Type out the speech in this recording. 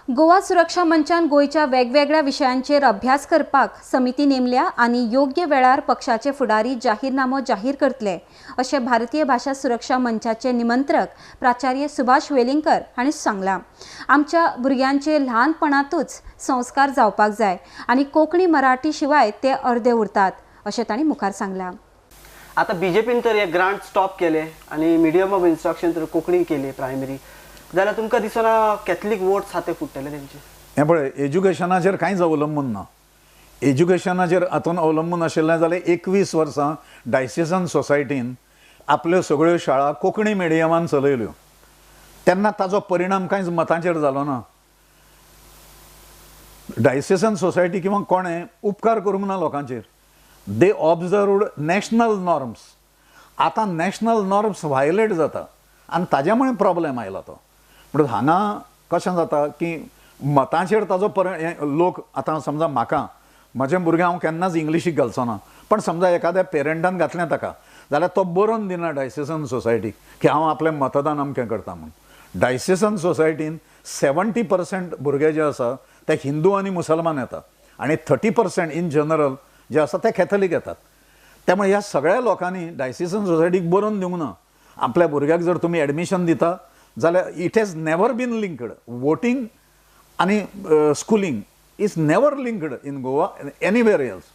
गोवा सुरक्षा मंचान गोंयच्या वेगवेगळ्या विशयांचेर अभ्यास करपाक समिती नेमल्या आनी योग्य वेळार पक्षाचे फुडारी जाहीरनामो जाहीर करतले, अशें भारतीय भाशा सुरक्षा मंचाचे निमंत्रक प्राचार्य सुभाष वेलिंगकर हांणी सांगलां. आमच्या भुरग्यांचे ल्हानपणांतूच संस्कार जावपाक जाय आनी कोंकणी मराठी शिवाय ते अर्दे उरतात, अशें तांणी मुखार सांगलां. आतां बीजेपीन तर हे ग्रांट स्टॉप केले आनी मिडियम ऑफ इन्स्ट्रक्शन तर कोंकणी केली प्रायमरी, जाल्यार तुमकां दिसना कॅथलीक वोट्स आहा ते फुट्टले तेंचे? हें पळय, एज्युकेशनाचेर कांयच अवलंबून ना. एज्युकेशनाचेर हातून अवलंबून आशिल्लें जाल्यार 21 वर्सां डायसेसन सोसायटीन आपल्यो सगळ्यो शाळा कोंकणी मिडियमान चलयल्यो, तेन्ना ताजो परिणाम कांयच मतांचेर जालो ना. डायसेसन सोसायटी किंवा कोणें उपकार करूंक ना लोकांचेर. दे ऑब्जर्वड नॅशनल नॉर्म्स. आतां नॅशनल नॉर्म्स व्हायलेट जाता आनी ताज्या मुळे प्रॉब्लेम आयला तो. म्हणून हांगा कशें जाता की मतांचेर ताजो लोक आतां समजा म्हाका म्हजें भुरगें हांव केन्नाच इंग्लिशीक घालचो ना, पण समजा एखाद्या पेरंटान घातलें ताका जाल्यार तो बरोवन दिना डायसेसन सोसायटीक की हांव आपलें मतदान अमकें करता म्हूण. डायसेसन सोसायटीन 70% भुरगे जे आसा ते हिंदू आनी मुसलमान येता आनी 30% इन जनरल जे आसा ते कॅथलीक येतात. त्यामुळे ह्या सगळ्या लोकांनी डायसेसन सोसायटीक बरोवन दिवंक ना. आपल्या भुरग्याक जर तुमी एडमिशन दिता जाल्यार it has never been linked. Voting आनी schooling is never linked in Goa anywhere else.